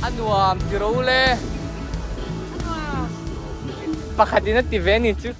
A nuam ti ro le. Pakhat in a ti ve ni chu.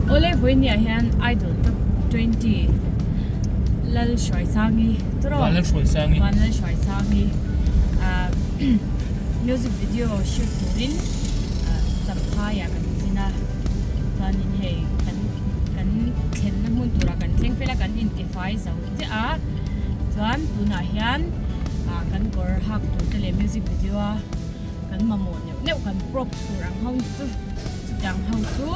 Awle vawinia hian Idol Top 20 Lalhruaisangi tawrh Vanlalhruaisangi Vanlalhruaisangi ah music video shoot turin ah Champhai ah kan zin a chuanin hei kan kan thlenna hmun turah kan thleng fel a kan intifai zo chiah a chuan tunah hian ah kan kawr hak tur te leh music video a kan mamawh neuh neuh kan props tur ang ho chu chutiang ho chu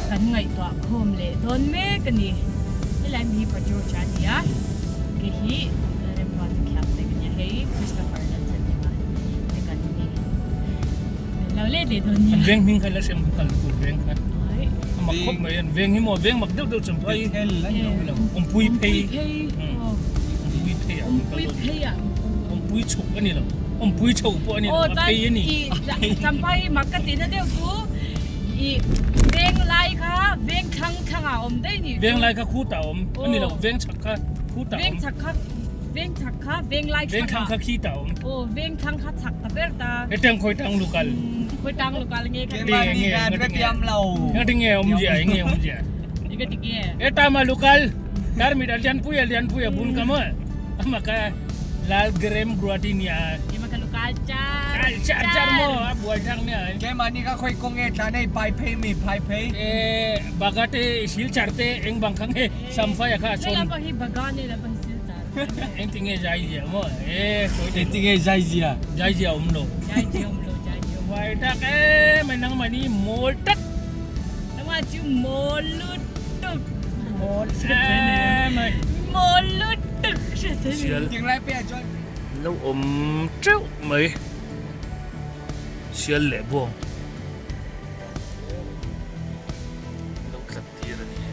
kan ngaihtuah khawm leh dawn mek a ni helai mi hi pa George a ni a ke hi Lalremruat a khiang tek a nia hei Christopher Lalchanhima te kan ni kan lo let leh dawn nia an veng hming kha la hrem kal tur veng kha a mak khawp mai an veng hi maw veng mak deuh deuh champhai awmpui phei awmpui phei ah awmpui phei ah awmpui chhuk a ni lo awmpui chho pawh a ni lo a phei a ni champhai mak ka tihna deuh chu i veng lai kha veng thlang thlang ah a awm daih ni veng lai kha khu tah a awm a ni lo veng chhak kha khu tah a awm veng chhak kha veng chhak kha veng lai veng thlang kha khi tah a awm aw veng thlang kha chhak ta ber ta hetang khawi tang lukal khawi tang lukal nge kha nge nge nge awm zia nge awm zia Hetama lukal tarmit a lianpui a lianpui a bun ka maw ama ka lal grem gruati nia Ema ka lukal char char char char maw a buai thak nia Keimahni ka khawi kawng nge tlan hei pai phei mi phai phei e bagate sil char te eng bang kha nge samphai a kha a chhawn Helai pawh hi bagan e la pawh hi sil char Engti nge zai zia maw e sawi thei Engti nge zai zia Zai zia awm lo Zai zia awm lo zai zia awm lo Buai tak em mai nangmahni mawl tak Nangmah chu mawl lutuk Mawl em mai Mawl lutuk hria thei Sial Tinglai peh ah chuan Lo awm teuh mai Sial leh bawng Lo tlat tir a ni e.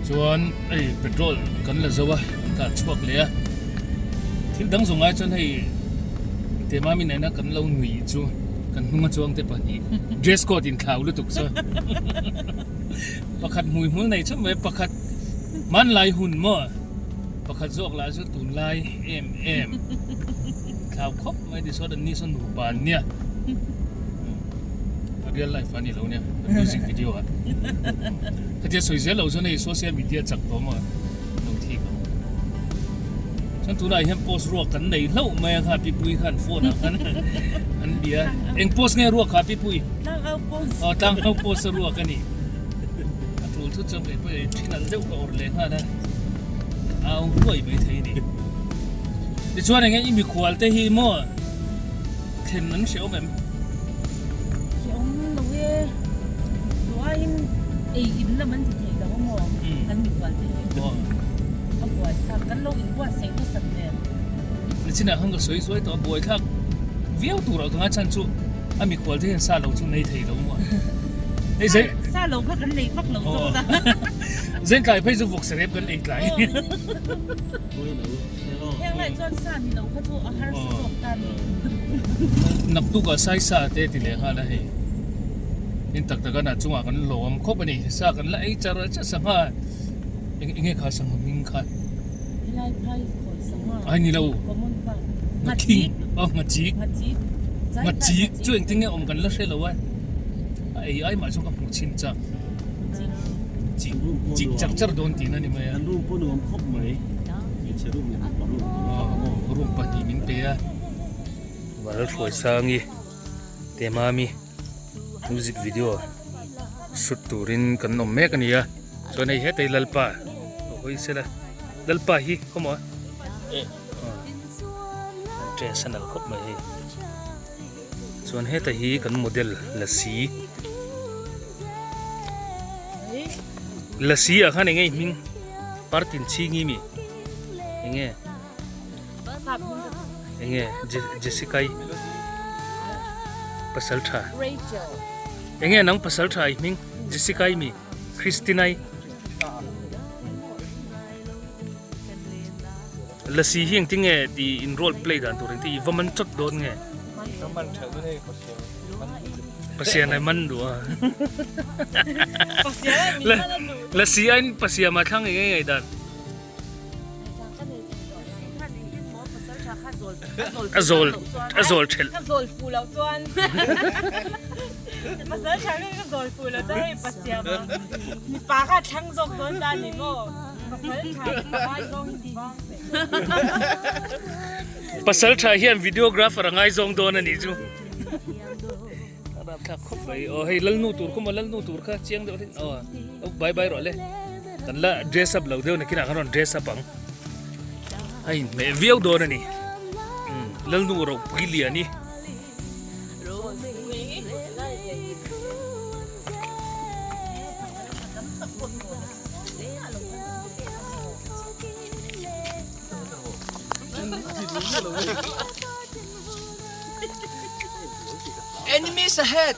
Chuan hei petrol kan la zo a tlan chhuak leh a thil dang zawng ai chuan hei tema min en a kan lo nuih chu kan hnung a chuang te pahnih dress code in thlau lutuk chu pakhat hmui hmul nei chauh mai pakhat hmanlai hun maw pakhat zawk lah chu tunlai em em thlau khawp mai tichuan an ni sawn nupa an nia a real life a ni lo nia music video ah khatia sawi zel lo chuan hei social media chak tawh maw lo thik ang chuan tunah hian post ruak kan nei hlauh mai a kha pipui khan phone ah khan an bia eng post nge ruak kha pipui tlangau post aw tlangau post a ruak a ni a tul thut chuan kei pawh hi thin al deuh ka awrh leh nghal a au ruai mai thei a ni tichuan eng nge i mikhual te hi maw Thlen an hre awm em? Hre awm lo e. Tuain ei in lam an ti thei lo a maw? Kan mikhual te hi. A buaithlak kan lo inbuatsaih hmasat nen. Nichinah khan ka sawi sawi tawh a buaithlak viau turah ka ngaichhan chu a mikhual te hian sa lo chu nei thei lo maw? Hei zai Sa lo kha kan nei vak lo zawk a. Zentlai phei chu vawksa rep kan ei tlai. Heng lai chuan sa ni lo kha chu a harsa zawk ta ni. Naktuk ah sai sa te ti leh nghal a hei. Tin tak tak a nah chungah kan lawm khawp a ni. Sa kan la ei char char sangha eng enge kha sangha hming kha. Helai phai khawi sangha. Ai ni lo. Common kha. Ngathing. Oh ngachik. Ngachik. Ngachik chu engtin nge awm kan la hre lo a. A ei ai mah chu ka hmuh chhin chak. Chik chik char char dawn tihna ni mai a. An room pawh nuam khawp mai. Hmeichhe room leh mipa room pawh a awm aw. Room pahnih min pe a. Valhruaisangi Temami music video shoot turin kan awm mek a ni a. Chuan hei hetei Lalpa a hawi sela. Lalpa hi khaw maw? Dress a nalh khawp mai hei. Chuan heta hi kan model lasi lasi ah khan enge i hming partin chhingi mi enge enge jessica i. Pasal tha. Enge nang pasal tha i hming? Jessica i mi? Christina i? Lasi hi engtin nge ti in role play dan tur engtin i va man chawt dawn nge? Pasian ai man duh a. Lasi aiin pasiam a thlang eng nge ngaih dan? A zawl a zawl thelh. Ka zawl fu loh chuan pasal tha kha ka zawl fu loh chuan hei pasiam a mipa kha a thlang zawk dawn ta a ni maw pasal tha hi ka ngaizawng vang teh. Pasal tha hian videographer a ngaizawng dawn a nih chu. A rapthlak khawp mai. Aw hei lalnu tur kha maw lalnu tur kha chiang deuh hlek aw bye bye rawh le. Kan la dress up lo deuh nakinah kan rawn dress up ang. A inhmeh viau dawn a ni. Lalnu ropui lian i. Enemies ahead!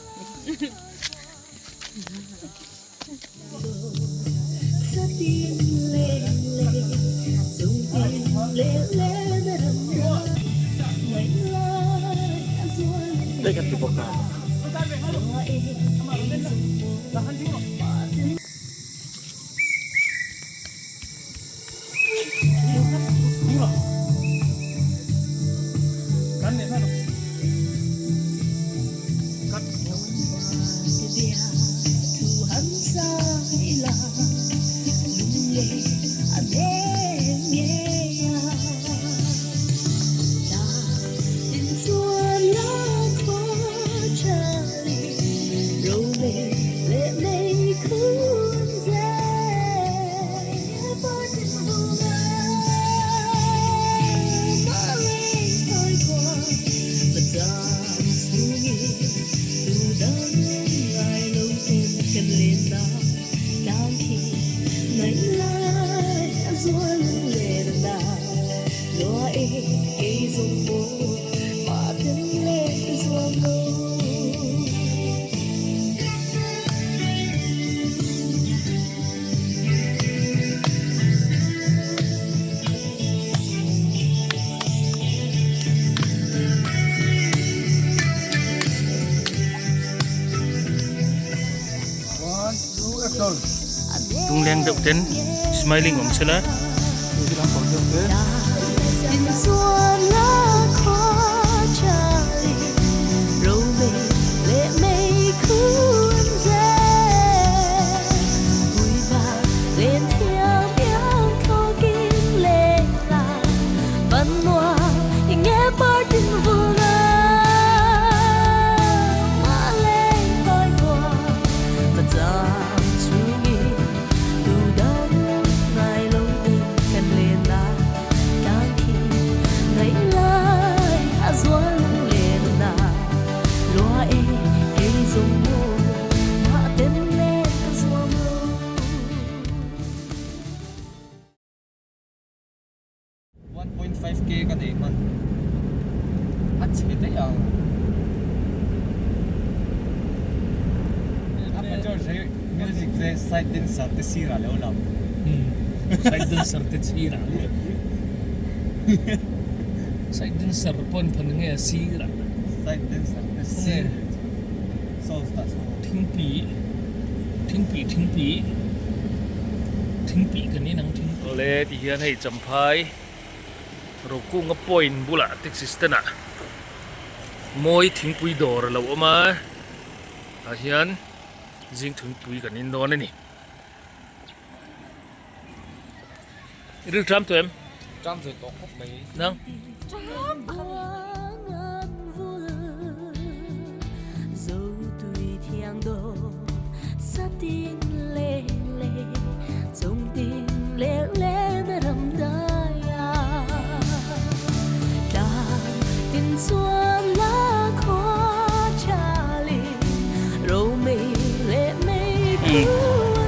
Lungleng deuh ten smiling awm sela. 1.5k ka nei hman a chhe daih ang a major zai music zai side dancer te sirah lo lam side dancer te sirah side dancer pawn phan nge a sirah side dancer te sir Thingpi thingpi thingpi thingpi kan in ang thingpi awle ti hian hei champhai Rokunga point bulah taxi stand ah mawi thingpui dawr a lo awm a tah hian zing thingpui kan in dawn a ni. I ril tram tawh em? Tram ve tawh khawp mai. Nang?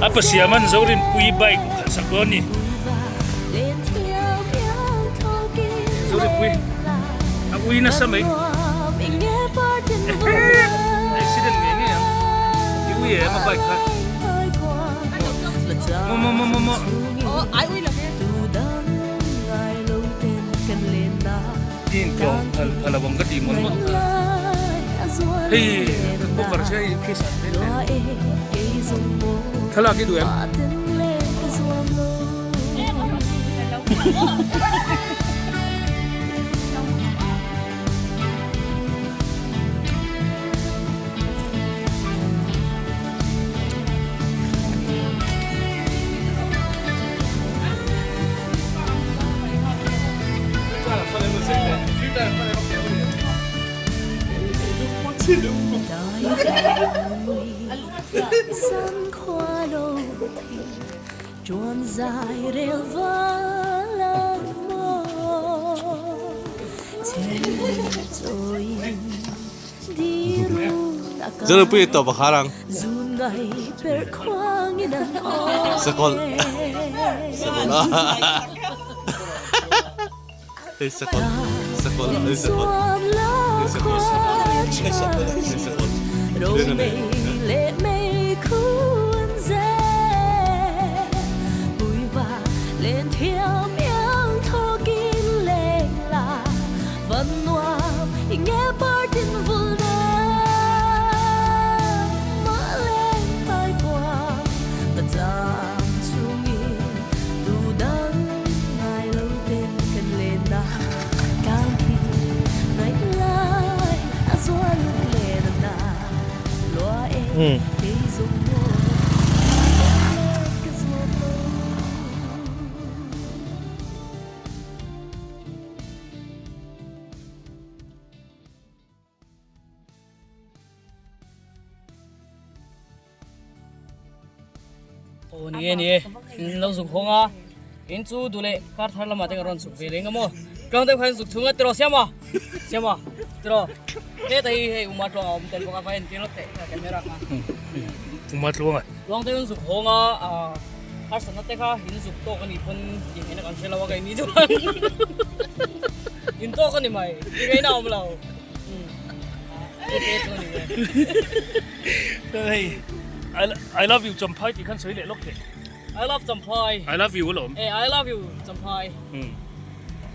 A pasiam an Zorinpui bike khalh sak dawn ni. Zorinpui a ui nasa mai. accident ngei ngei ang. I ui em a bike kha. Maw maw maw maw maw. Tin tlawng phal phal awang ka ti mawn mawn kha. Hei booker che hei Chris an phei hle. Thlalak i duh em? Zonupui tawp a khar ang. Sakawlh Sakawlh a Hei sakawlh Sakawlh hei sakawlh Hei sakawlh Hei sakawlh hei sakawlh Aw ni e ni e in lo zuk hawng a in chu duh leh kar thar lamah te ka rawn chhuk ve reng a maw tluang deuh khan zuk chhung a tiraw siam a siam a tiraw heta hi hei uma tluang a awm tel bawk a va entir lawk theih kha camera kha uma tluang a tluang deuh in zuk hawng a ah harsatna te kha in zuk tawk a nih pawn tih ngaihna kan hre lo a ka innih chuan in tawk a ni mai tih ngaihna a awm lo Hei I love you Champhai tih khan sawi leh lawk teh. I love Champhai. I love you alawm. Eh I love you Champhai.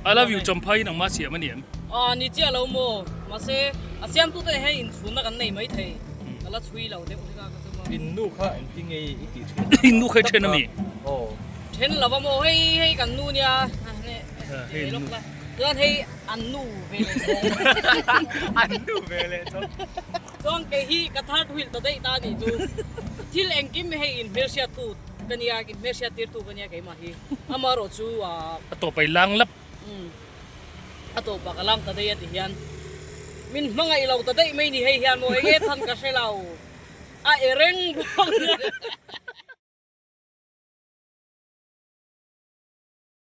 I love you Champhai in angma siam a ni em? Ah ni chiah lo maw mahse a siamtu te hian inchhunna kan nei mai thei ka la chhui lo deuh hlek a ka chuma. In nu kha engti nge i tih then? In nu kha i then a mi? Aw. Then lo a maw hei hei kan nu nia hei lawk la chuan hei An nu ve leh chawng. An nu ve leh chawng. Chuan kei hi ka third wheel ta daih ta nih chu. Thil engkim hei in hmelhriat tu ka nia, in hmelhriat tir tu ka nia keimah hi. Amaherawh chu ah. A tawp ai lang lap. Umm. A tawpah ka lang ta daih a ti hian. Min hmangaih lo ta daih mai ni hei hian maw enge chhan ka hre lo. A e reng bawk.